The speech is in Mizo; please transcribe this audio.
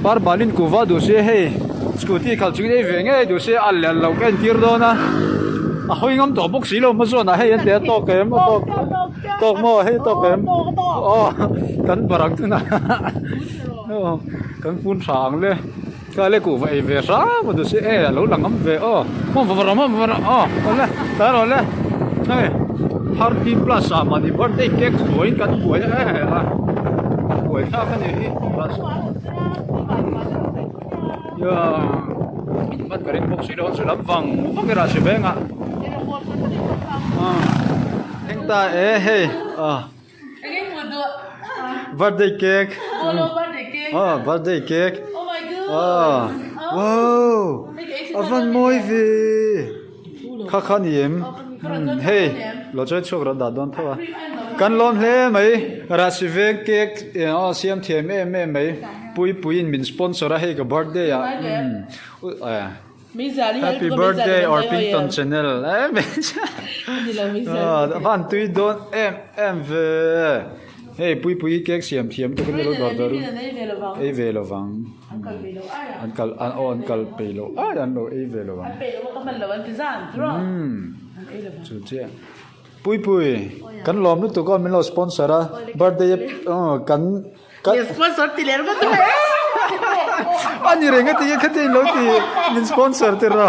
Parbalin kuhva duh se hei scooty khalh chungin ei ve ngei duh se a lel lo ka entir dawn a a hawi ngam tawh bawk si lo hma zawnah hei an ti a tawk em a tawk tawk maw hei tawk em aw kan barang tunah aw kan phun tha ang le. Ka le kuhva ei ve hram a duh si e a lo la ngam ve aw hmawm va rawh hmawm va rawh aw awle tlai rawh le hei 30 plus ah mahni birthday cake hruaiin kan buai a e a buai thlak a nih hi plus in hman ka ring bawk si lo chu lam vang vang erawh a si veng a thleng ta e hei a. Birthday cake. Oh, birthday cake. Oh my god. Oh. Wow. A van mawi ve. Kha kha ni em. Hei, lo chuan chhuak rawh dah dawn tho a. Kan lawm hle mai. Rahsi veng cake aw siam thiam em em mai. Puipuiin min sponsor a hei ka birthday ah. Happy birthday Orpington channel van tui dawn em em ve hei puipui hi cake siam thiam tuk ania lo dawr dawr ei ve lo vang an kal an aw an kal peih lo ai an lo ei ve lo vang chu chiah puipui kan lawm lutuk aw min lo sponsor a birthday kan Ka sponsor ti leh ringawt mai A ni reng a ti khati in lo ti min sponsor tir a.